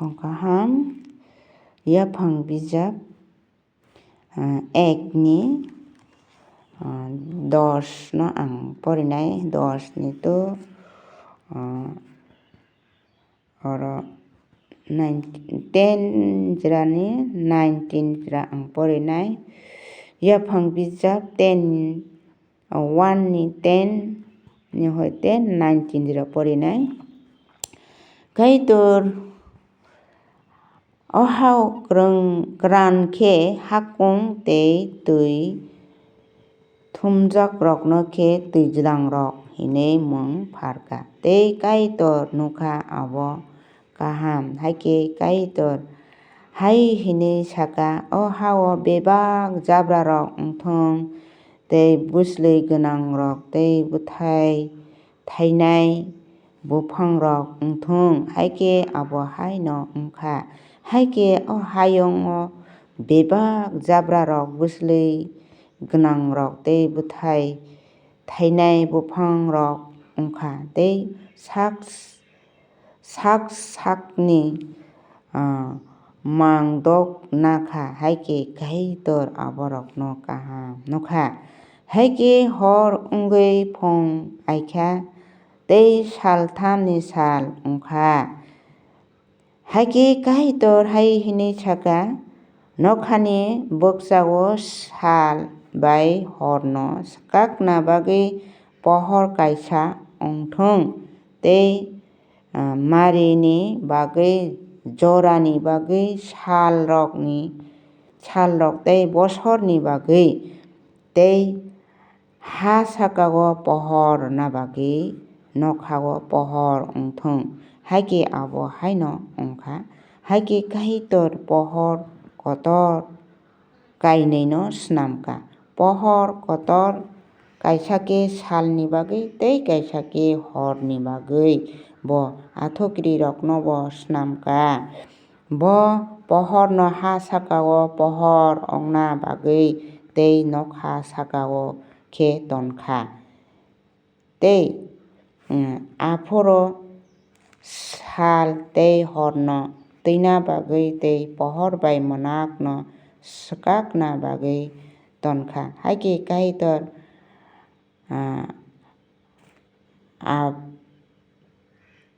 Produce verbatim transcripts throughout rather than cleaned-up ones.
Kaham yaphang bijap, ah, ek ni, ah, dos no ang porinai, dos ni tu, ah, oro nineteen, ten jora ni nineteen jora ang porinai. Yaphang bijap ten, ah, one ni ten ni hoite nineteen jora porinai. Kaitor o hao kwrwng, kwran khe hakung tei twi thumjakrokno khe twijlangrok hinwi mung pharkha. Tei Kaitor nukha abo kaham, hakhe Kaitor hai hinwi sakha, "O hao bebak jabrarok wngthung, tei bwslwi gwnangrok tei bwthai thainai buphangrok wngthung, hakhe abo haino wngkha. Hakhe o hayungo bebak jabrarok, bwslwi gwnangrok tei bwthai thainai buphangrok wngkha, tei sak, sak sakni, ah, mangdok nakha, hakhe Kaitor aborokno kaham nukha." Hakhe hor wngwi phung aikha, tei salthamni sal wngkha. Hakhe Kaitor hai hwnwi sakha, "Nokhani bwkchao sal bai horno swkakna bagwi pohor kaisa wngthung, tei, ah, marini bagwi, jorani bagwi, salrokni, salrok tei bosorni bagwi, tei ha sakao pohor rwna bagwi nokhao pohor wngthung." Hakhe abo haino wngkha. Hakhe Kaitor pohor kotor kainwino snamkha. Pohor kotor kaisa khe salni bagwi tei kaisa khe horni bagwi, bo athukrirokno bo snamkha. Bo pohorno ha sakao pohor wngna bagwi tei nokha sakao khe tonkha. Tei, mm, aphuru sal tei horno twina bagwi tei pohor bai mwnakno swkakna bagwi tonkha. Hakhe Kaitor, ah, ab-,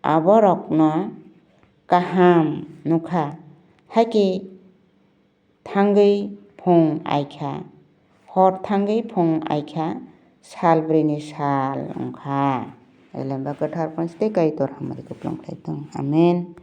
aborokno kaham nukha. Hakhe thangwi phung aikha, hor thangwi phung aikha, sal brwini sal wngkha. Elemba kwthar phansi tei Kaitor hamari kupulung khlai thung. Amen.